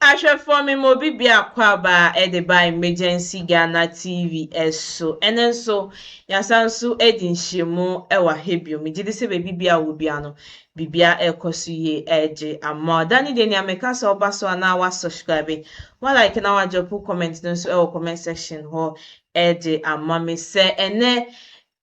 Ahwɛfoɔ me ma obi biako aba de ba Emergency Ghana TV so. Ɛno nso, yɛasan nso adi nhyiamu wɔ ha bio. Megye di sɛ baabi biara wɔ biara no, biribiara ɛrekɔ so yie ɛregye ama. Da ne deɛ nea meka sɛ ɔba so a na wasubscribe, walike na wadrop comment no nso ɛwɔ comment section hɔ ɛde ama me. Sɛ ɛnɛ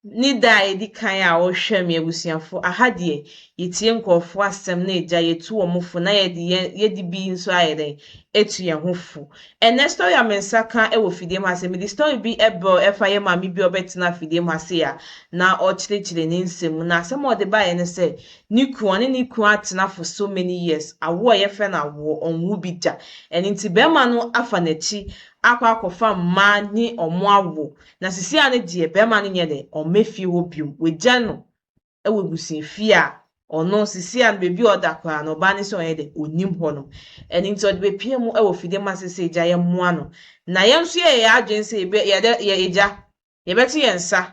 ne da a ɛdi kan a wɔhwɛ me abusuafo, aha deɛ yɛtie nkurɔfoɔ asɛm na agya yɛtu wɔn fo na yɛde yɛn yɛde bi nso ayɛ dɛn etu yɛn ho fo. Ɛnɛ story a me nsa ka wɔ fidie mu ase, mede story bi ɛbrɛ ɛfa yɛ maame bi a ɔbɛtena fidie mu ase a na ɔkyerɛkyerɛ ne nsɛm. Na asɛm a ɔde baeɛ ne sɛ ne kunu, ɔne ne kunu atena for so many years, awoɔ a yɛfrɛ no awoɔ ɔnwo bi da. Ɛno nti bɛrima no afa n'akyi akɔ akɔfa mmaa ne ɔmo awo, na sisi a ne deɛ bɛrima no nyɛ dɛ ɔmma fie hɔ bio. Wagya no wɔ abusuafie a ɔno sisi a no beebi a ɔda koraa no, ɔbaa no sɛ ɔyɛ dɛ onim hɔ no. Ɛno nti ɔde bepie mu wɔ fidie mu ase sɛ agya yɛmmoa no, na yɛn nso yɛyɛ yɛn adwene sɛ yɛbɛ yɛde yɛ agya yɛbɛto yɛn nsa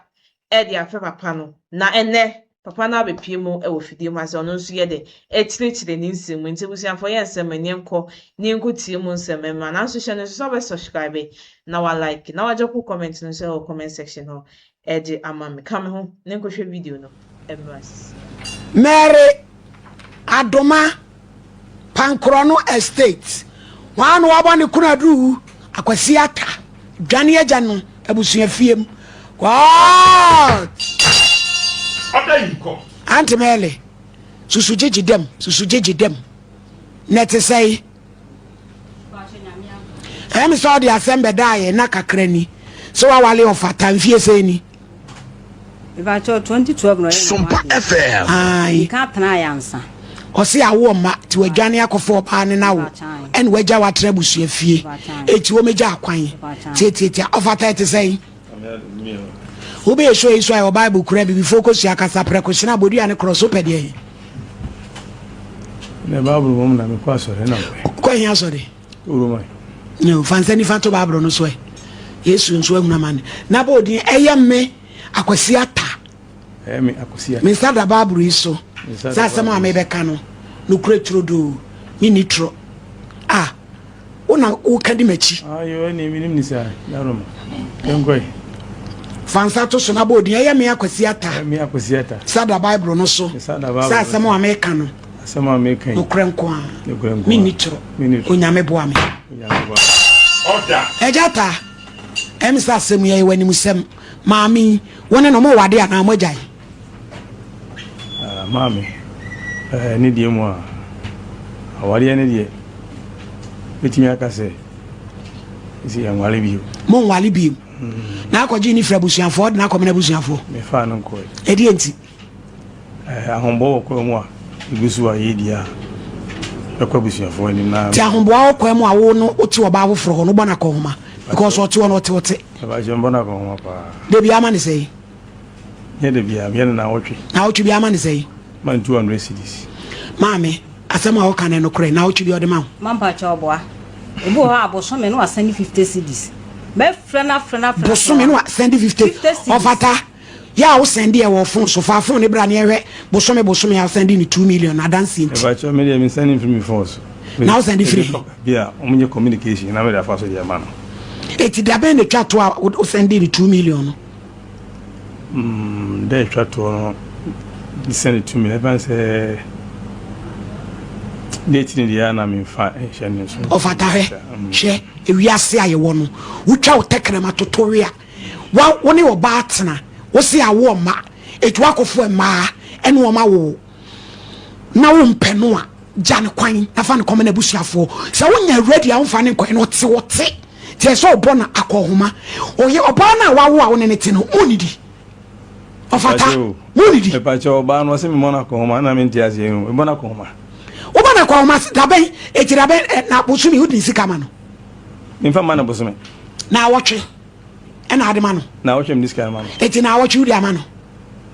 ɛde afɛ papa no. Na ɛnɛ papa no abɛpie mu wɔ fidie mu ase, ɔno nso yɛ dɛ ɛkyerɛkyerɛ ne nsɛm mu. Nti abusuafoɔ, yɛ nsɛm ani nkɔ ne nkɔ tie mu nsɛm mma. Nanso hyɛ no nso sɛ ɔbɛ subscribe na wa like na wagye comment no nso wɔ comment section hɔ ɛde ama me. Ka me ho ne nkɔhwɛ video no ɛmmerɛ sisi. Mary Adoma Pankorɔ Estate wɔn a wɔabɔ ne kunu aduru Akwasi Ata dwane agya no abusua fie mu what. Order in court. Auntie Mary, susu gyegye dɛm, susu gyegye dɛm na ɛte sɛ yi ɛyɛ mi sɛ ɔde asɛm bɛda yɛ na kakra ni sɛ wawale ɔfata mfie sɛ ni. Ìbàkyɛ 2012 na ɔyɛ Sompa FM. Ayi. Nka tena yɛ ansa. Ɔsi awo ɔma ti wadwane akɔfɔ ɔbaa ne nawo ɛna wagya watena abusua fie eti wɔn agya akwan tietietia. Ɔfata, ɛte sɛ yi wobɛyɛ show yi so a ɛwɔ Bible kura bibifoɔ kɔsua kasa prɛko hyena abɔdua ne korɔ so pɛ deɛ yi. Ne Bible mom na mekɔ asɔre na mpɛ. Kɔ hia asɔre? Roman. No, fa nsa nifa to Bible no so ɛ. Yesu nso ahunu amane na bɔ odin ɛyɛ me Akwasi Ata. Ɛyɛ me Akwasi Ata. Me nsa da Bible yi so Me nsa sɛ da asɛm a Bible yi so. mebɛka no nokorɛ turodoo, menni torɔ a wona woka di m'akyi. Ayo, ɛne menim ne saa daroma yɛnkɔe. Fa nsa to so na bɔ odin ɛyɛ me Akwasi Ata. Ɛyɛ me Akwasi Ata. Sa da Bible no so. Nsa da Bible sɛ no asɛm so. a meka no Asɛm a meka yi nokorɛ nko a nokorɛ nko a. Menni torɔ. Menni torɔ. Onyame boa me. Onyame boa me. Order. Ɛgya ta ɛm sɛ asɛm yi ɛyɛ w'animsɛm. Maame yi, wo ne no mowade anaa moagyae? Ah, maame ne deɛ mu a awareɛ ne deɛ mɛtumi aka sɛ ɛsɛ yɛnware bio. Monwale bio na akɔgye ne firi abusuafoɔ, ɔde no akɔmena abusuafoɔ? Mefaa no nkɔe. Ɛdeɛ nti? Ahombɔ wɔ kwan mu a ɛgu so a yɛdi a bɛkɔ abusuafoɔ anim na Nti ahoboa wɔ kwan mu a wo no wote ɔbaa foforɔ hɔ no wobɔ no akɔhoma because ɔte hɔ no ɔte ɔte? Ɛbɛkyɛ mbɔ no akɔhoma paa. Da bia ama ne sɛi? Nyɛ da biaa, meyɛ no naawɔtwe. Naawɔtwe bia ama ne sɛi? Ma no 200 cedis. Maame, asɛm a wɔka no nokorɛ, naawɔtwe bia ɔde ma wo? Mampakyɛ, ɔboa. Ebi wɔ hɔ a bosome no wasɛne 50 cedis. Mɛfrɛ no, afrɛ no, afrɛ no. Bosome no wasɛnde 50? 50 cedis. Ɔfata yɛ a wosɛnde ɛ wɔ phone so, fa phone ne bra ne ɛhwɛ bosome bosome a wosɛnde ne 2 million adanseɛ nti. Ɛbɛkyɛ me deɛ mensɛne mfiri me phone so. Na wosɛnde firi he? Bi a ɔmonyɛ communication na mede afa so deɛ ma no. Eti da bɛn na twa to a wosɛnde ne 2 million no? Dɛ ɛtwa toɔ no sɛne 2 million, ɛfane sɛ date ne deɛ a na memfa nhyɛ ne so. Ɔfata, hwɛ, hwɛ ewiase a yɛwɔ no, wotwa wo tɛkrɛma toto we a wa wo ne ɔbaa tena, wo se awo ɔma etu akɔfo mmaa ɛne wɔn awo na wo mpɛ no a, gya ne kwan na fa ne kɔma n'abusuafoɔ. Sɛ wonya ready a womfa ne nkɔɛ no ɔte ɔte tiɛ sɛ ɔbɔ no akɔhoma. Ɔyɛ ɔbaa no a wawo a wo ne ne te no monnidi. Ɔfata, monnidi. Mepakyɛ, ɔbaa no ɔsɛ memmɔ no akɔhoma na mente aseɛ no, mebɔ no akɔhoma. Wobɔ no akɔhoma dabɛn? Eti dabɛn na bosome wode sika ma no? Memfa ma no bosome. Na awɔtwe ɛna ade ma no? Na awɔtwe mede sika no ma no. Eti na awɔtwe wode ama no?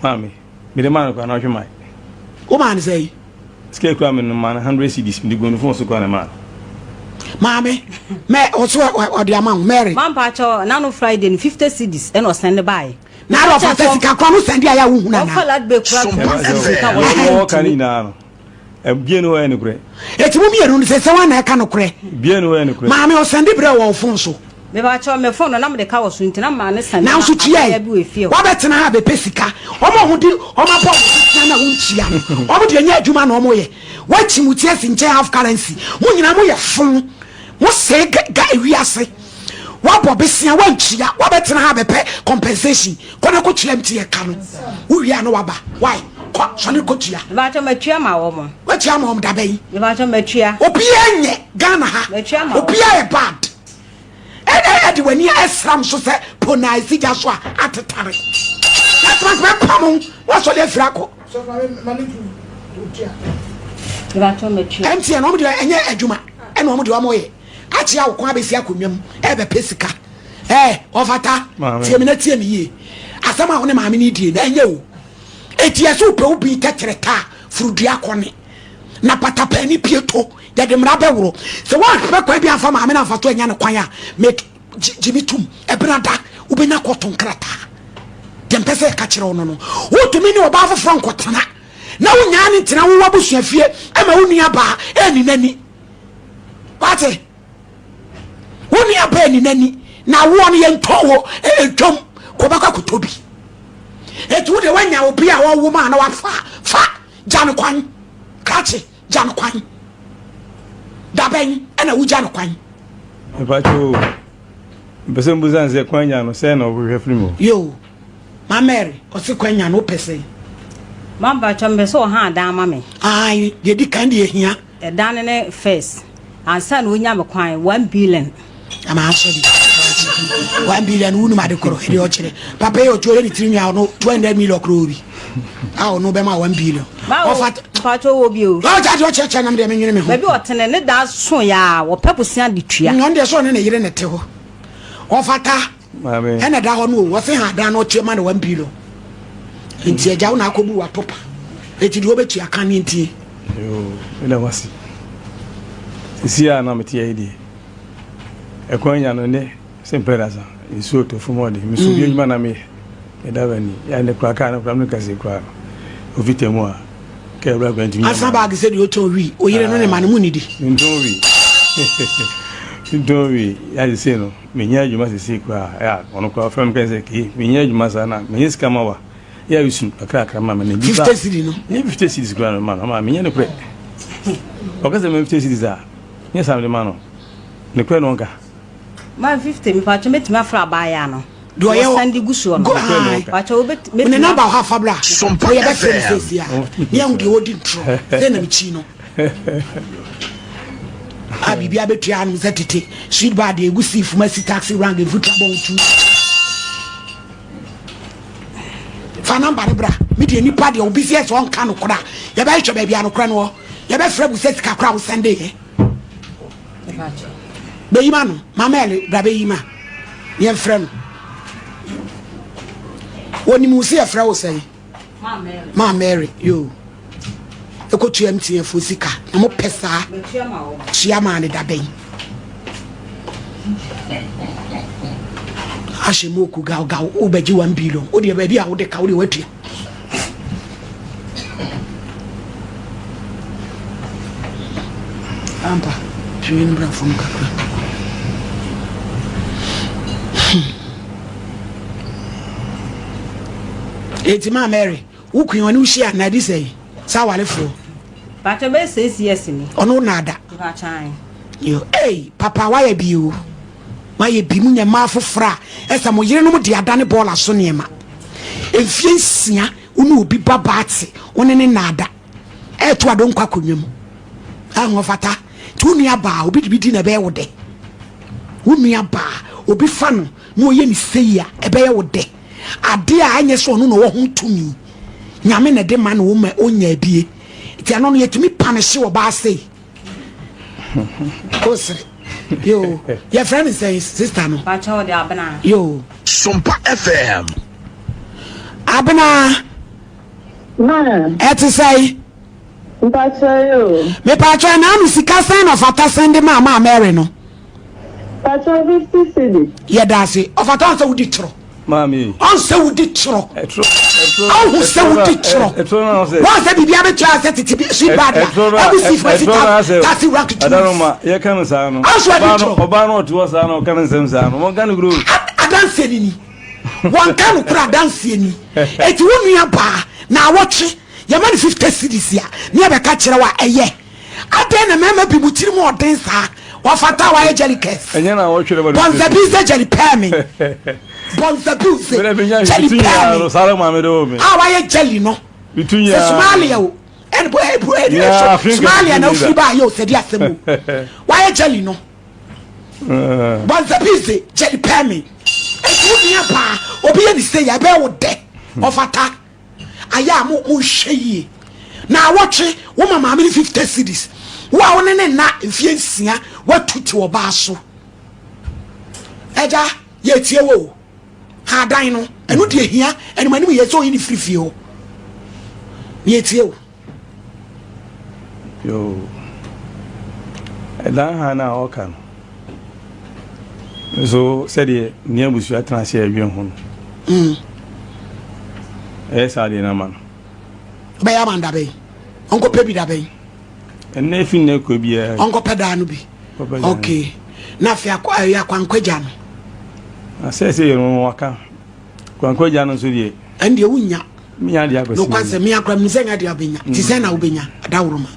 Maame, mede maa no koraa na ɔtwe mae. Wo maa no sɛ yi? Sika kura me no maa no 100 cedis, mede gu no phone so koraa na maa no. Maame, mɛ ɔso ɔde ama wo, Mary? Mampakyɛ, nano Friday no 50 cedis ɛna ɔsɛn ne baeɛ. Na ada ɔfata sika kora no sɛnde a yɛ a wohu nana. Ɔfa ladbe kura Sompa 50 cedis ka FM. wɔ Wɔka ne nyinaa no. Bie no hɔ yɛ nokorɛ. Eti mo mmienu no sɛ sɛ wɔn na ɛka nokorɛ. Bie no hɔ yɛ nokorɛ. Maame ɔsɛnde brɛ wɔ phone so. Mepakyɛw me phone no na mede ka wɔ so nti na maa ne sɛnde ma Nanso tua abaayewa yi bi wɔ efie hɔ. wabɛtena ha abɛpɛ sika. Wɔn a wɔde wɔn abɔ wɔn ho tia no a wontua no wɔn deɛ ɛnyɛ adwuma na wɔyɛ. Woakyi mo ti asi nkyɛn half currency. Mo nyinaa moyɛ fon. Mo sɛe ga ga ewiase. Woabɔ besia woantua woabɛtena ha abɛpɛ compensation. Kɔ na kɔtua MTN ka no. Wowie a na waba. Why? Kɔ sɔre kɔtua. Mepakyɛw matua ma wɔn. Woatua ama wɔn da bɛn? Mepakyɛw matua. Obiara nyɛ Ghana ha. Matua ma wɔn. Obiara yɛ bad. Ɛna ɛde w'ani ɛsram so sɛ po na esi gya so a atetare. Ɛtena sɛ bɛpam wo wasɔre afiri akɔ. MTN wɔn deɛ ɛnyɛ adwuma ɛna wɔn deɛ wɔn yɛ akyea wo kɔn abɛsi akonnwa mu ɛbɛpɛ sika ɛɛ ɔfata tie mi na tie mi yie asɛm a wo ne maame ne die na ɛnyɛ o eti ɛsɛ wopɛ wo bi tɛkyerɛ taa furudua kɔne na patapani pie to yɛde mmara bɛworo sɛ woanhwɛ kwan bi amfa maame no amfa so anya no kwan a me gye me tom ɛbena da wobɛnya kɔto nkrataa deɛ mpɛ sɛ ɛka kyerɛ wo no no wotumi ne ɔbaa foforɔ nkɔtena na wonyaa ne ntena wowɔ abusua fie ɛma wo nua baa ɛni n'ani wate wo nua baa ɛni n'ani na awoɔ no yɛntɔn wɔ ɛtwam kɔbɛkɔ akɔtɔ bi ɛti wo deɛ woanya obi a ɔwo ma na wafa fa gya no kwan krakye gya no kwan dabɛn ɛna wogya no kwan. Mpakyɛ o mpɛ sɛ mbusa nsɛ kwan nya no sɛn na ɔhwehwɛ firi mu. Yo ma Mary ɔse kwan nya no wopɛ sɛn. Ma mpakyɛ mpɛ sɛ ɔha adan ma me. Ae deɛ di kan deɛ hia. Ɛdan no ne first ansa na onya me kwan 1 billion. Ama asɔ de 1 billion wunum ade koro ɛde ɔkyerɛ papa yi ɔtuo yɛ ne tiri nwa ɔno 200 million koro bi a ɔno bɛma 1 billion. Ɔfa mpakyɛ wɔ bi o. Ɔkyɛ ade ɔkyerɛkyerɛ nam deɛ menwene me ho. Baabi ɔtene ne da so ya wɔpɛ bosia de tua. Ɔno deɛ sɛ ɔne ne yere ne te hɔ ɔfata. Ɛna ɛda hɔ no o, wɔse ha dan no ɔtua ma no 1 billion. Nti agya wo na akɔbu watopa. Eti deɛ wobɛtua ka ne ntie. Yoo, meda wo ase. Sisi a na mete yi deɛ, ɛkwan nya no nnɛ sɛ mpɛ dasa, nsuo tɔ fam ɔde, meso bi adwuma na meyɛ. Meda bani, yɛ ne kora kaa no kora me kɛse kora no. Ofi tɛmu a, kɛ ɛwura kora ntumi. Asa baage sɛ deɛ ɔtɔn wi, oyere no ne ma no mu nidi. Ntɔn wi. Ntɔn wi, yɛ ade sei no. Mennya adwuma sesei koraa a, ɔno koraa ɔfrɛ me ka sɛ, Kee, mennya adwuma saa na mennya sika ma wa. Yɛ a esu kakrakra ma me na ebi ba. 50 cedi no. Nyɛ 50 cedis koraa na ma no, ama menyɛ nokorɛ. Ɔka sɛ ma 50 cedis a, nyɛ saa mede ma no. Nokorɛ na ɔnka. Ma 50, mepakyɛ mɛtumi afrɛ abaayaa no. Deɛ ɔyɛ Wɔsan de gu soɔ no. Go ae. Pakyɛ wobɛtumi. Ne namba wɔ ha fa bra. Sompa Ɔyɛ bɛfrɛ no FM. seesei a. Ne yɛahu deɛ ɔdi ntorɔ. Sɛ na mekyi no. A biribi abɛtua anom sɛ tete sweet bar deɛ ɛgu sii fam asi taxi rank mfutura bɔ wo tu. Fa namba no bra. Me deɛ nipa deɛ obi sɛ sɛ ɔnka nokorɛ a yɛbɛhwehwɛ baabi a nokorɛ no wɔ. Yɛbɛfrɛ bu sɛ sika koraa wo sɛnde yɛ. Bɛyi ma no. Mama Ɛle bra bɛyi ma. Yɛmfrɛ no. Wɔnim wo sɛ yɛfrɛ wo sɛn? Maa Mary. Yo. Ɛkɔtua MTN foɔ sika. Na mopɛ saa. Tua maa ne da bɛn. Ahyɛ mu oku gaw gaw. Wobɛgye 1 billion. Wodeɛ baabi a wode ka wodeɛ watua. Ampa, twe no bra fam kakra. Eti maa Mary, wo queen ɔne wo hyia na adi sɛ sɛ awarefoɔ. Pakyɛ bɛyɛ 6 years ni. Ɔno na ada. Pakyɛ. Yo, hey, papa wayɛ bi o. Moayɛ bi, monyɛ mmaa foforɔ a ɛsɛ mo yerenom de adane bɔɔla so nneɛma. Mfeɛ nsia, wo ne obi ba baa te, wo ne ne nnaada, ɛreto adonko akonnwa mu. Ahoɔfata, nti wo nua baa, obi de bi di na ɛbɛyɛ wo dɛ. Wo nua baa, obi fa no na ɔyɛ ne sei a, ɛbɛyɛ wo dɛ. Adeɛ a ɛnyɛ sɛ ɔno na ɔwɔ ho tumi, Nyame na ɛde ma no, ɔma ɔnya abie. Nti ɛno no yɛtumi panehye ɔbaa sei. Kosere. Yo, yɛfrɛ no sɛn sister no? Pakyɛ ɔde Abena. Yo. Sompa FM. Abena. Ma. Ɛte sɛn? Mpakyɛ yo. Mepakyɛ na ano sika sɛn na ɔfata sɛn de maa maa Mary no? Pakyɛ 50 cedi. Yɛda ase. Ɔfata sɛ wodi torɔ. Maame. Ɔn sɛ wodi torɔ. Ɔhu sɛ wodi torɔ. Wɔn sɛ biribi abɛtua sɛ tete bi sweet bad a ɛbu si fo si taxi rank tu. Adaroma yɛ ka no saa no. Ɔnso adi torɔ. Ɔbaa no ɔte hɔ saa no ɔka ne nsɛm saa no wɔn ka no kuro. Adanseɛ ni ni wɔn ka no koro adanseɛ ni eti wo nua baa na awɔtwe yɛma no 50 cedis a ne yɛbɛka kyerɛ wa ɛyɛ. Adɛn na mmarima bi mo tirim ɔden saa? Wɔfata a wɔayɛ jelly curse. Ɛnyɛ na wɔtwerɛ ma Bɔnzabize jelly pɛɛ me. Bɔnzabize jelly pɛɛ me. A wɔayɛ jelly no. Sɛ Somalia o. Ɛne bo ɛbu ɛne Somalia na ofiri ba ayɛ o sɛ di asɛm o. Wɔayɛ jelly no. Bɔnzabize jelly pɛɛ me. Ɛti wo nua paa obi yɛ ne sɛ yɛ ɛbɛyɛ wo dɛ. Ɔfata. Ayɛ a mo monhwɛ yie. Naawɔtwe woma maame no 50 cedis. Wo a wo ne ne nna mfeɛ nsia watu te ɔbaa so. Agya yɛtie wo o. Ha dan no ɛno deɛ hia anim anim yɛ sɛ ɔyi ne firi fie hɔ. Yɛtie wo. Yoo. Ɛdan han no a ɔka no nso sɛdeɛ nea abusua tena ase a ɛdwen ho no. Mm. Ɛyɛ saa deɛ no ama no. Bɛyɛ ama no dabɛn? Ɔnkɔpɛ bi dabɛn? Ɛnna efi nnɛ kɔ biara. Ɔnkɔpɛ daa no bi. Okay. Na afei akɔ ɛyɛ akwankwagya no. Na sɛ sɛ yɛn no waka akwankwagya no nso deɛ. Ɛn deɛ wonya. Menya adeɛ akɔsi. Nokwasɛm, me akora menim sɛ nyɛ adeɛ a wobɛnya. Nti sɛn na wobɛnya adaworoma?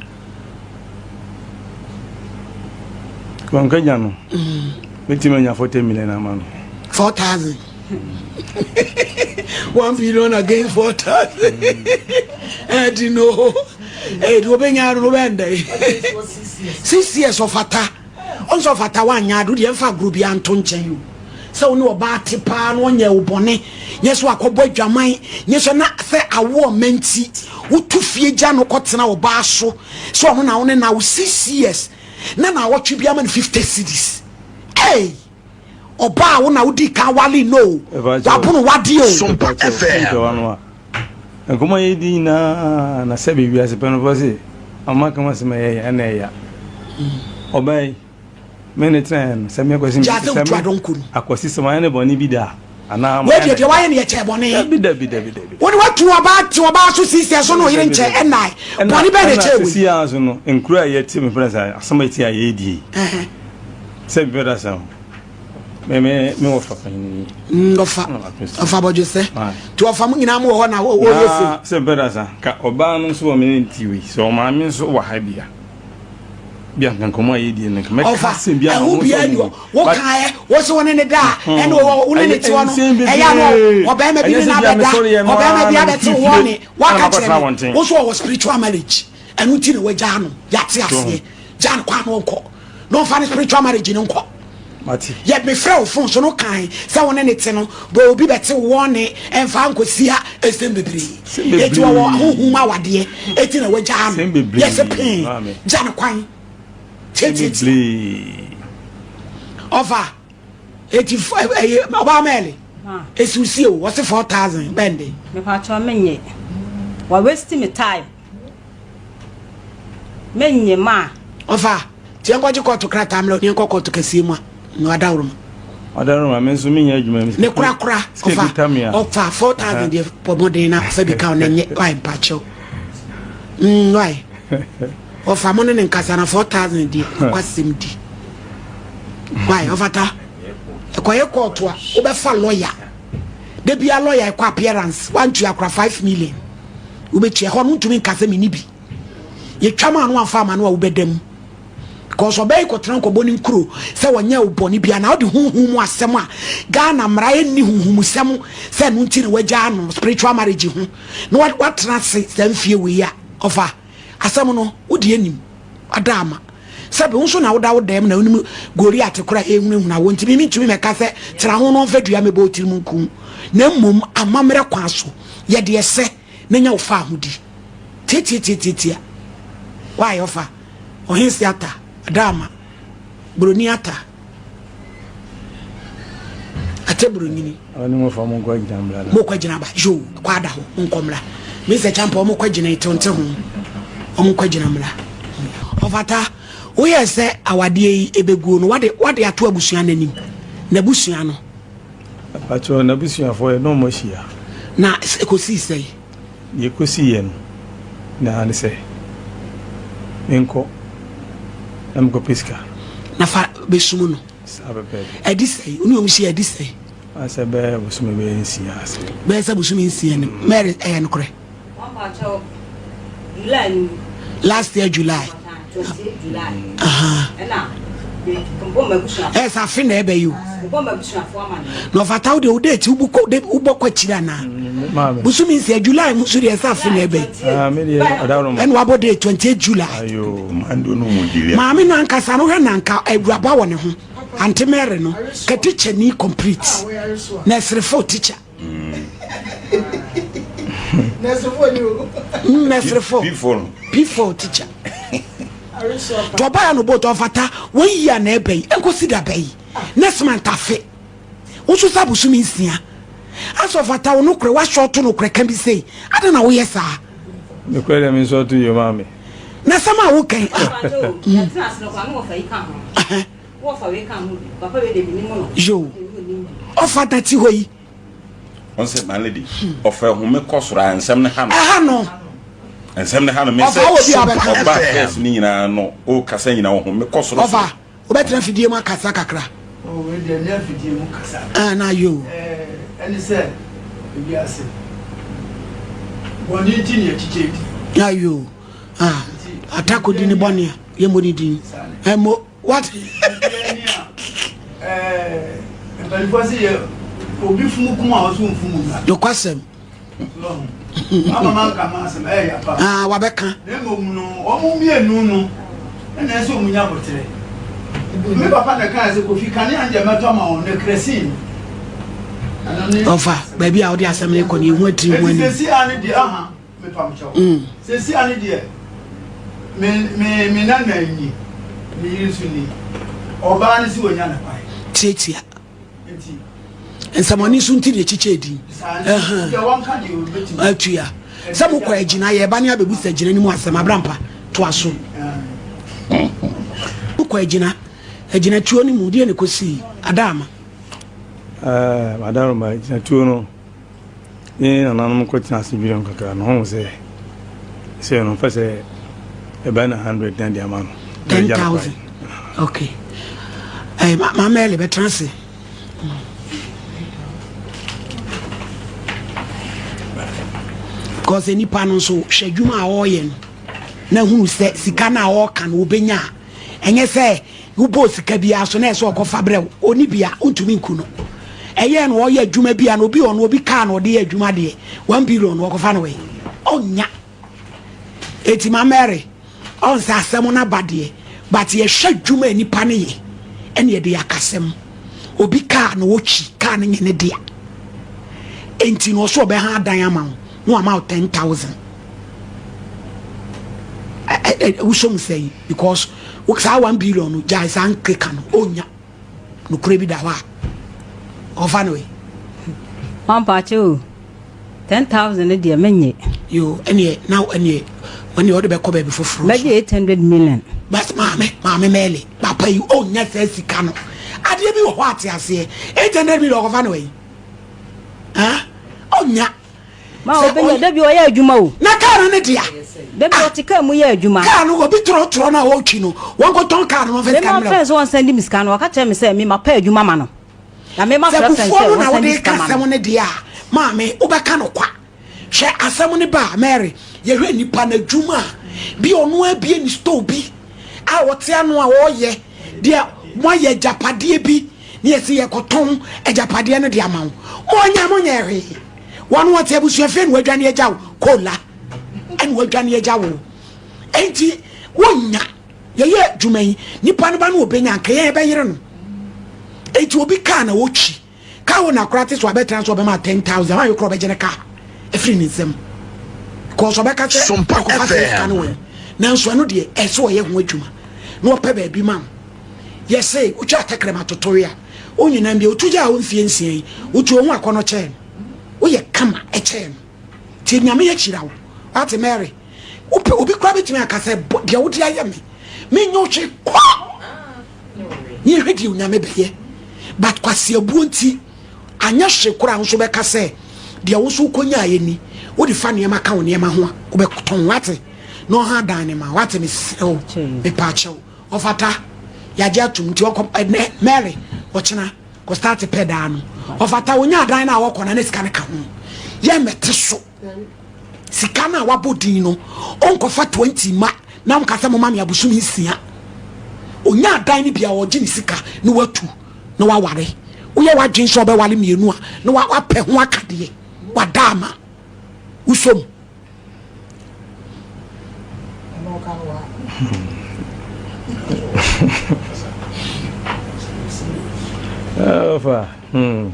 Kwankagya no, mɛtumi anya 40 million ama no. 4,000. 1 billion against 4,000. Ɛdi no. Ɛdi wobɛnya no wobɛndɛ. 6 years ɔfata. Ɔnsɛ ɔfata woanyɛ ade wodeɛ mfa agorɔ biara nto nkyɛn o. Sɛ wo ne ɔbaa te paa na ɔnyɛɛ wo bɔne, nyɛ sɛ wakɔbɔ adwaman, nyɛ sɛ na sɛ awo ɔma nti wotu fie gya no kɔtena ɔbaa so sɛ ɔno na wo ne no awo 6 years na naawɔtwe biara ma no 50 cedis. Ei! Ɔbaa a wo na wodii kan wale no o, wabono wadeɛ o. Sompa FM. Nkɔmmɔ a yɛdi nyinaa na sɛbe wiase pɛ no fɔ se ɔma ka ho asɛm a ɛyɛ ya ɛna ɛya. Ɔbaa yi me ne tenaeɛ no sɛ me akwasi Gyaa sɛ sɛ wotu me adɔnkɔ no. akwasi sɛ mayɛ ne bɔne bi da anaa Wei mayɛ deɛ ne deɛ wayɛ no yɛ kyɛɛ bɔne. dabi dabi dabi dabi. Wo de watu ɔbaa te ɔbaa so sii so ne ɔyere Dabi nkyɛ dabi. ɛnnae. Ɛna Bɔne bɛn na ɛna ɛkyɛɛ wei? sisi ara nso no nkuro a yɛte me pɛrɛ sɛ asɛm a ɛti a yɛredi yi Ɛhɛn. sɛ me pɛrɛ sɛ me me me wɔ fa panyin yi. Ɔfa ɔfa bɔdwesɛ. Nti ɔfa mo nyinaa mo wɔ hɔ na wɔyɛ se. Sɛ mpɛ da sa ka ɔbaa no nso wɔ me ne nti wei sɛ ɔmaame nso wɔ ha bia bia nka nkɔmɔ a yɛdie no nka mɛka asɛm bia ɛho bia ni hɔ wokaeɛ wo se wo ne ne da a ɛne wo ne ne te hɔ no ɛyɛ ano ɔbɛrima bi ne no abɛda ɔbɛrima bi abɛte wɔ ne waka kyerɛ me wo so ɔwɔ spiritual marriage Ɛno nti na wagyaa no. Yɛate aseɛ. Gyaa no kwan na ɔnkɔ. Na ɔmfa ne spiritual marriage no nkɔ. Yɛ mefrɛ wo phone so no kan sɛ wo ne ne te no bɛ obi bɛte wo wɔn ne ɛmfa nkɔsi ha ɛsɛm bebree. Eti wɔwɔ honhom awadeɛ. Eti na wagyaa no. Yɛsɛ pee. Gya no kwan. Tiatiatia. Ɔfa. Eti ɛyɛ ɔbaa mɛɛle. Esi osie o wɔse 4000 bɛnde. Mepatwa menyɛ. Wa waste me time. Mennye ma. Ɔfa, nti yɛnkɔgye kɔɔto krataa mmrɛ wo na yɛnkɔ kɔɔto kɛseɛ mu a, na wadaworoma. Ɔdaworoma, me nso menyɛ adwuma mi. Ne korakora, ɔfa, ɔfa 4,000 deɛ bɔ mmɔden na fa bi ka wo na nyɛ, why mpakyɛw. Why? Ɔfa mo ne ne nkasa na 4,000 deɛ, nokwasɛm di. Why, ɔfata? Ɛkɔyɛ kɔɔto a, wobɛfa lɔya. Da bia lɔya ɛkɔ appearance, wantua kora 5 million. Wobɛtua ɛhɔ no wontumi nka sɛ menni bi. Yɛtwa ma no amfa ama no a wobɛda mu. Because ɔbɛyi kɔtena nkɔbɔ ne nkuro sɛ wɔnyɛ wo bɔne bia na wode honhom mu asɛm a Ghana mmara ɛnni honhomsɛm sɛ ɛno nti na wagyaa no spiritual marriage ho na watena ase saa mfie wei a ɔfa asɛm no wode anim ada ama sɛbe wo nso na woda wo dɛm na wonim Goliat kora ɛhunahuna wo nti mentumi mɛka sɛ tena ho no ɔmfa dua mɛbɔ wo tirim nku na mmom amammerɛ kwan so yɛde ɛsɛ na nya wo fa ahodi tiatiatiatiatia why ɔfa ɔhense ata adaama buroni ata ate buronyini mo kɔ gyina ba yo kɔ ada hɔ mo nkɔ mmra me sɛ champa ɔmo kɔ gyina ete nte ho ɔmo kɔ gyina mmra ɔfata woyɛ sɛ awadeɛ yi ebeguo no wade wade ato abusua n'anim n'abusua no. Mpakyɛw, n'abusuafoɔ yɛ ne wɔn ahyia. Na ɛkɔsii sɛn? Deɛ ɛkɔsiiɛ no nyinaa ne sɛ, menkɔ na menkɔpɛ sika. Na fa bɛsum no. Saa pɛpɛɛpɛ. Ɛdi sɛn? Wo ne wɔn hyia ɛdi sɛn? Asɛ bɛyɛ bosome bɛyɛ nsia ase. Bɛyɛ sɛ bosome nsia ni. Mary, ɛyɛ nokorɛ? Last year July. Ɛyɛ sɛ afe na ɛbɛ yi o. Na ɔfata wo deɛ wo date wobɔ kɔ akyiri anaa? Mm, bosome nsia July mu nso deɛ ɛsɛ afe na ɛbɛ yi. Ah, Ɛna wabɔ date 28 July. Maame no ankasa no hwɛ nanka awuraba wɔ ne ho. Ante Mary no ka teacher ni complete. Nɛsrefo teacher. Nɛsrefo. P4 teacher. Tɔba ya no bot ɔfata wɔn yi a na ɛbɛ yi nkosi da bɛ yi next month afe woso sa bosomi nsia asɛ ɔfata wo nokorɛ wahyɛ ɔto nokorɛ ka bi sei adɛn na woyɛ saa. Nokorɛ deɛ me nso ɔto yie maa me. Na asɛm a woka yi ah. Yo, ɔfata ti hɔ yi. Wɔn sɛ my lady, ɔfɛ home kɔ soro a nsɛm ne ha no. Ɛha no. Nsɛm ne ha no. Ɔfa wɔ bi a bɛka. Ɔba fɛs ne nyinaa no, o kasa nyinaa ɔhome kɔ soro. Ɔfa, wobɛtena fidie mu akasa kakra. Oh, wei deɛ nyɛ afidie mu kasa. Ah, na yo. Ɛɛ, ɛne sɛ ewiase bɔne nti ne yɛkyekyɛ di. Na yo. Ah, atako di ne bɔne a, yɛmmɔ ne din. Ɛmmɔ, what? Ɛɛ, mpanimfoɔ se yɛ obi funu kum a ɔso mfum wura. Nokwasɛm. Ama manka m'asɛm ɛyɛ ya paa. Ah, wabɛka. Na mmom no, wɔn mmienu no na ɛsɛ wɔn nya aboterɛ. Me papa na ɛkaa sɛ Kofi kanea no deɛ mɛtɔ ama wɔn na kerosene no. Ɔfa baabi a wode asɛm no kɔ no yɛhu atiri ho anim. Eti sɛsi a ne deɛ aha mepam kyɛw. Mm. Sɛsi a ne deɛ me me me nana ni me yere nso ni ɔbaa no si wɔnya ne kwan. Tiatia. Nsɛmɔne so nti na ɛkyikyɛ din. Atua. Sɛ mokɔ agyina yɛba ne abɛbusa agyina no mu asɛm abrampa toa so. Mokɔ agyina agyinatuo no mu deɛ ne kɔsii adaama. Eh, adaroma agyinatuo no ne nananom kɔtena ase dwene ho kakra no ɔhu sɛ sɛ no mfa sɛ ɛbɛn na 100 na de ama no. 10,000. Okay. Eh, ma Mary bɛtena ase. Because nipa no nso hwɛ adwuma a ɔreyɛ no na hunu sɛ sika no a ɔreka no wɔbɛnya a ɛnyɛ sɛ wobɔɔ sika biara so na ɛsɛ ɔkɔfa brɛ wo ɔni bia wontumi nku no ɛyɛ no ɔyɛ adwuma bi a na obi ɔno obi kaa na ɔde yɛ adwuma deɛ one billion na ɔkɔfa no wɛ ɔnya eti ma Mary ɔn sɛ asɛm no aba deɛ but yɛhwɛ adwuma a nipa no yɛ ɛna yɛde yɛ akasɛm obi kaa na ɔtwi kaa no nyɛ ne dea enti na ɔso ɔbɛha adan ama wo na wama wo 10,000 wosɔ mu sɛ yi because saa 1 billion no gyae saa nkeka no ɔnya nokorɛ bi da hɔ a ɔfa no yi. Mampakyɛ o, 10,000 no deɛ menye. Yo, ɛneɛ na ɛneɛ ɛneɛ ɔde bɛkɔ baabi foforɔ. Mɛgye 800 million. But maame maame Mɛli papa yi ɔnya saa sika no adeɛ bi wɔ hɔ ate aseɛ 800 million ɔkɔfa no yi ɔnya. Ma ɔbɛnya dabi ɔyɛ adwuma o. Na kaa no ne dea. Dabi ɔte kaa mu yɛ adwuma. Kaa no obi trɔtrɔ no a ɔretwi no wɔnkɔtɔn kaa no ma fɛ sika no mmerɛ. Mema fɛ sɛ wɔnsan di me sika no ɔka kyerɛ me sɛ mema pɛ adwuma ma no. Na mema Sɛ frɛ fɛ kufuo sɛ no na wɔnsan di wode sika ka ma no. asɛm no deɛ a maame wobɛka no kwa. Hwɛ asɛm no ba a Mary yɛhwɛ nipa no adwuma a bi ɔno abie ne store bi a ɔte ano a ɔreyɛ deɛ moayɛ agyapadeɛ bi ne yɛse yɛkɔtɔn agyapadeɛ no de ama wo moanya monyɛ hwee wɔn wɔte abusuafie na wɔadwane agya wo kola ɛna wɔadwane agya wo enti wonya yɛyɛ adwuma yi nipa no ba no wɔbɛnya nka yɛn bɛyere no enti obi kaa na wɔtwi kaa wo na akora te so abɛtena so ɔbɛma 10000 wɔn ayɛ korɔ ɔbɛgye ne kaa ɛfiri ne nsam kɔɔso ɔbɛka sɛ ɔkɔfa sɛ sika no wɔ nanso ɛno deɛ ɛsɛ ɔyɛ ho adwuma na ɔpɛ baabi ma wo Yɛse wotwa tɛkrɛma totoe a, wonyinam bio. Wotu gyaa wo mfeɛ nsia yi, wotu wo ho akɔnnɔ kyɛɛ no. Woyɛ kama kyɛɛ no. Nti Nyame ahyira wo. Wate Mary? Wopɛ obi koraa bɛtumi aka sɛ bɔ deɛ wode ayɛ me, menyɛ wo hwee kɔ! Ne yɛhwɛ deɛ Onyame bɛyɛ. But kwaseabuo nti, Anyɛ hwee koraa wo nso wobɛka sɛ deɛ wo nso wokɔnyaeɛ ni, wode fa nneɛma ka wo nneɛma ho a, wobɛtɔn, wate? Na ɔha dan no ma wo, wate? Mesrɛ wo, mepaakyɛw. Ɔfata, yɛagye atom, nti ɔkɔ, ɛnɛ, Mary, ɔkyena, kɔ start pɛ daa no. Ɔfata, ɔnya dan no a ɔkɔ no a, na sika no ka ho. Yɛmmɛte so. Sika no a wabɔ din no, ɔnkɔfa 20 ma na ɔnka sɛ moma me abosome nsia. Ɔnya dan no bi a, ɔgye ne sika na watu na waware. Woyɛ w'adwene sɛ ɔbɛware mmienu a, na wapɛ ho akadeɛ, wada ama. Wosɔ mu. Ɔfa. Hmm.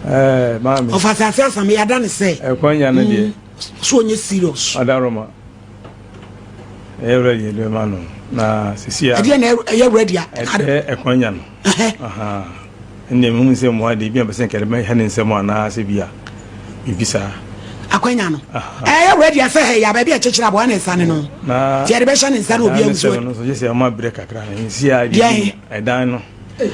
Eh, maame. Ɔfa asase asame yada ne sɛ. Ɛkwan nya no deɛ. So onye serious. Adaroma. Ɛyɛ ready ɛde ma no na sisi a. Ɛdeɛ na ɛyɛ ready a. Ɛyɛ ɛkwan nya no. Ɛnna mehu sɛ mmoa deɛ ebi a bɛsɛ nka ɛde bɛhɛ ne nsam anaasɛ bi a biribi saa. Akwanya no. Ɛyɛ ready asɛ hɛ yɛ baabi a ɛkyekyere aboa ne nsa ne no. Ti ɛde bɛhyɛ ne nsa na obi ahu so. Ɛdan no so gye sɛ ɔma brɛ kakra na nsi a deɛ ɛdan no.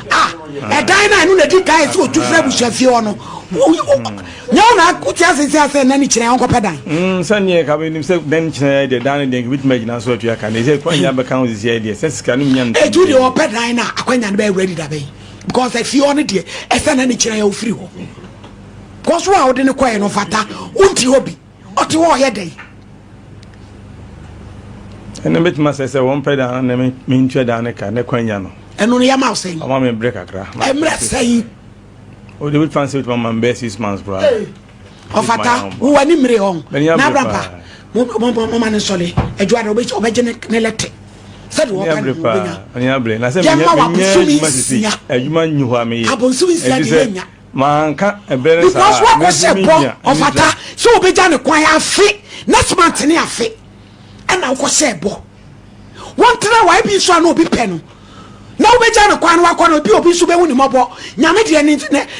Ah, ɛdan no a ɛno na ɛdi kan sɛ ɔtu firi abusua fie hɔ no. Nyɛ wo na wote ase sɛ asɛ na ne kyerɛ ɔnkɔpɛ dan. Sɛneɛ ka menim sɛ dan kyerɛ deɛ dan no deɛ nka bɛtumi agyina so atua ka ne sɛ kwanya bɛka ho sisi deɛ sɛ sika no nya no. Ɛtu deɛ ɔpɛ dan no a akwanya no bɛyɛ ready da bɛn because afie hɔ no deɛ ɛsɛ na ne kyerɛ yɛ wofiri hɔ. Because wo a wode no kɔɛ no fata wonti hɔ bi. Ɔte hɔ ɔyɛ dɛn? Ɛno bɛtumi asɛ sɛ wɔmpɛ dan no na mentua dan no ka ne kwan nya no. Ɛno no yɛma wo sɛn? Ɔma me berɛ kakra. Mmerɛ sɛn? Ɔde bɛtumi asɛ bɛtumi ama me bɛyɛ 6 months koraa. Ɔfata wo w'ani mmere hɔ na abrampa moma ne nsɔle adwuma de ɔbɛgye ne lɛtɛ sɛde wɔka ne ho wobɛnya. Yɛma wabosome 6. Adwuma nyi hɔ a meyɛ. Abosome 6 deɛ yɛnya. Manka ɛberɛ no saa. Because wakɔhyɛ bɔ ɔfata sɛ obɛgya ne kwan afe next month ne afe ɛna wokɔhyɛ bɔ wɔntena wa ebi nso a na obi pɛ no na wobɛgya ne kwan no wakɔ no ebi obi nso bɛhu ne mmɔbɔ nyame deɛ ne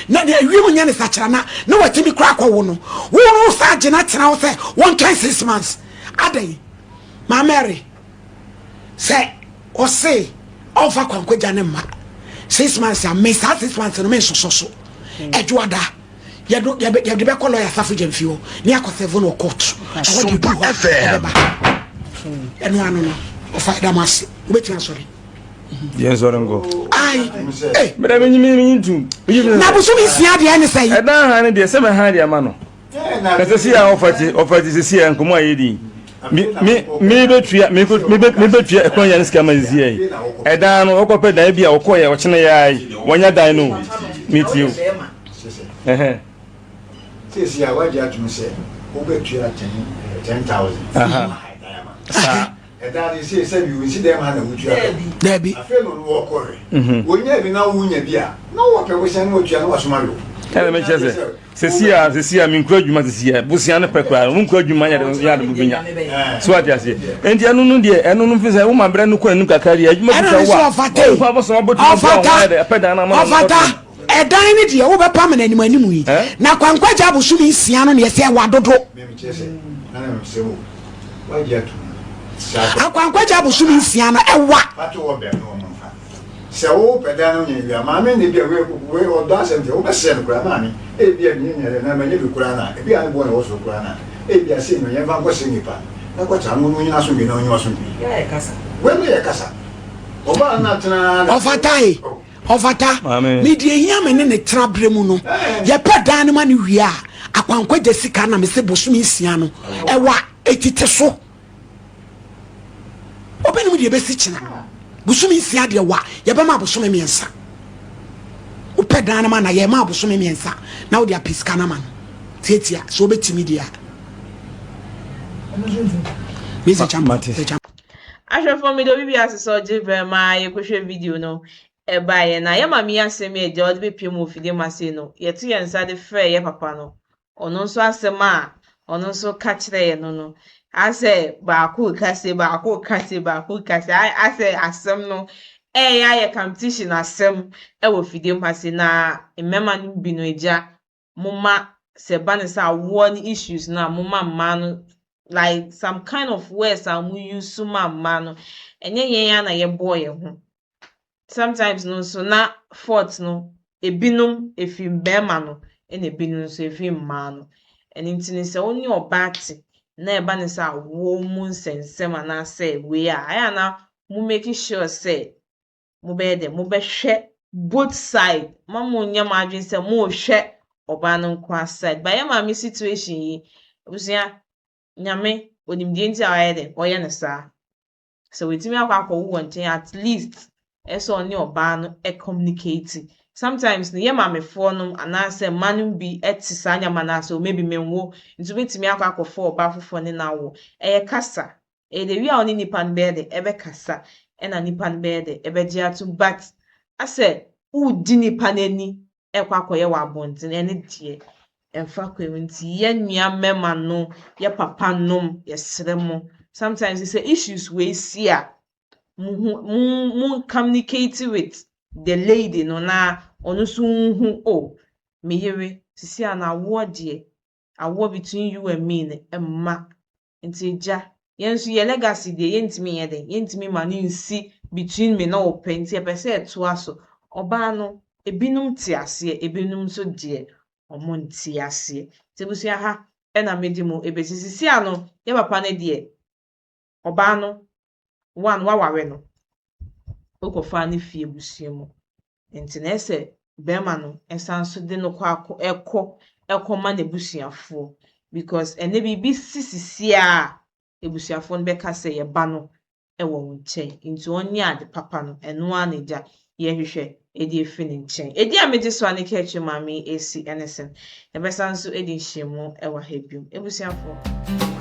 ne ne ewiem nyɛ ne sakyerana na watumi kora akɔwo no wo no saa gyina tena wo sɛ wɔntwɛn 6 months adɛn maamɛre sɛ ɔse ɔmfa kwankwagya ne mma 6 months a me saa 6 months no mensosɔ so ɛdwoada yɛde bɛkɔ lɔya Safo Gyamfi hɔ ne akɔ serve no court ɛhɔ de du hɔ ɛbɛba ɛno ano no ɔfa ɛda mo ase wobɛtumi asɔre. Yɛn sɔre nkɔ. Ayi ee. Mɛdɛ mi nyi mi nyi tum. Na bosom 6 deɛ ne sɛ yi. Ɛdan han ne deɛ sɛ mɛ han deɛ ma no. Na sɛ si a ɔfa ti ɔfa ti sisi a nkɔmɔ a yɛ di mi mi mi bɛ tua mi ko mi bɛ mi bɛ tua ɛkwan yɛn sika ma sisi yɛ yi ɛdan no ɔkɔ pɛ dan bi a ɔkɔ yɛ ɔkyene yɛ ayi wɔnya dan no mi tie o ɛhɛn. Sisi a wagye atum sɛ wobɛtua 10,000. Saa. Ɛdan no sɛ sɛ bi nsi dɛm ha na wotua ka. Dabi. Afei no no wɔkɔhwɛ. Wonya bi na wonya bi a na wɔpɛ bosia no wɔtua na wasoma yo. Ɛna mekyerɛ sɛ sɛsi a menkura adwuma sɛsi a bosia no pɛ koraa wonkura adwuma nyɛ de nyɛ ade bobɛnya so ate aseɛ enti ɛno no deɛ ɛno no mfi sɛ woma berɛ no kɔ anim kakra deɛ adwuma bi sɛ wo a ɔfa bɔsɔn wobɛtumi ɔfata pɛ dan no ama ɔfata ɛdan no deɛ wobɛpa me n'anim anim yi na kwankwagya abosome 6 no neɛ sɛ ɛwa dodo akwankwagya abosome 6 no ɛwa. Sɛ wopɛ dan no nya wia maame na ebi a wei ɔdɔ asɛm deɛ wobɛsrɛ no koraa maame ebi a menya nya na manya bi koraa na ebi a ne boɔ na ɛwɔ soro koraa na ebi a sei no yɛmfa nkɔsrɛ nipa na kɔtra no no nyina asomdwe na ɔnyɛ asomdwe wei no yɛ kasa ɔbaa no atena. Ɔfata e ɔfata me deɛ hia me ne ne tena berɛ mu no yɛpɛ dan no ma no wie a akwankwagya sika na mese bosome 6 no ɛwa ɛtite so obinom deɛ ɛbɛsi kyena bosome 6 deɛ wa yɛbɛma abosome 3 wopɛ dan no ma na yɛma abosome 3 na wode apɛ sika no ama no tiatia sɛ wobɛtumi deɛ a mesi champa. Ahwɛfoɔ, mede obi bi ase sɛ ɔgye brɛ ma yɛkɔhwɛ video no ɛbaeɛ na yɛ maame yi asɛm yi agya ɔde bɛpie mu wɔ fidie mu ase no yɛto yɛn nsa de frɛ yɛ papa no ɔno nso asɛm a ɔno nso ka kyerɛ yɛn no asɛ baako ka se baako ka se baako ka se asɛ asɛm no ɛyɛ ayɛ competition asɛm ɛwɔ fidie mu ase na mmarima no bi no agya moma sɛ ba ne sɛ awoɔ ne issues no a moma mmaa no like some kind of words a mo use ma mmaa no ɛnyɛ yɛn a na yɛbɔɔ yɛn ho sometimes no nso na fault no. Ebinom ɛfiri mmarima no ɛna ebinom nso ɛfiri mmaa no. Ɛno nti no sɛ wo ne ɔbaa te na ɛba no sɛ awoɔ mu nsɛnsɛm anaasɛ wei a, ayɛ a na mo make sure sɛ mobɛyɛ dɛ mobɛhwɛ both side. Mma monnyɛ mo adwene sɛ morehwɛ ɔbaa no nko ara side. But yɛn maame situation yi, abusua, Nyame onim deɛ nti a wayɛ dɛ ɔyɛ no saa. Sɛ watumi akɔ akɔwo wɔ nkyɛn at least ɛsɛ sɛ ɔne ɔbaa no communicate. Sometimes no yɛn maamefoɔ nom anaasɛ mmaa no bi te saa nneɛma no ase, oh maybe menwo nti wobɛtumi akɔ akɔfa ɔbaa foforɔ ne no awo. Ɛyɛ kasa. Ɛyɛ the way a wo ne nipa no bɛyɛ dɛ ɛbɛkasa ɛna nipa no bɛyɛ dɛ ɛbɛgye atom but asɛ woredi nipa n'ani ɛkɔ akɔyɛ wɔ abɔnten ɛno deɛ ɛmfa kwan mu nti yɛn nua mmarima no, yɛ papa nom, yɛsrɛ mo. Sometimes sɛ issues wei si a, mo mo communicate with the lady no na ɔno nso nhu oh me yere seesei a no awoɔ deɛ awoɔ between you and me no ɛmma nti agya yɛn nso yɛ legacy deɛ yɛntumi nyɛ dɛn yɛntumi ma no nsi between me na wo pɛ nti yɛpɛ sɛ ɛtoa so. Ɔbaa no ebinom te aseɛ ebinom nso deɛ ɔmo nte aseɛ. Nti abusua ha ɛna mede mo ebesi seesei a no yɛ papa no deɛ ɔbaa no one waware no wokɔfaa no fie abusua mu nti na ɛsɛ bɛrima no ɛsan so de no kɔ akɔ ɛkɔ ɛkɔma n'abusuafoɔ because ɛnɛ biribi si sisi a abusuafoɔ no bɛka sɛ yɛba no ɛwɔ wo nkyɛn nti ɔnyɛ ade papa no ɛno ara na agya yɛhwehwɛ ɛde efi ne nkyɛn. Edi a megye so a ne ka akyire maame yi esi ɛne sɛn. Yɛbɛsan nso edi nhyiamu ɛwɔ ha bio. Abusuafoɔ.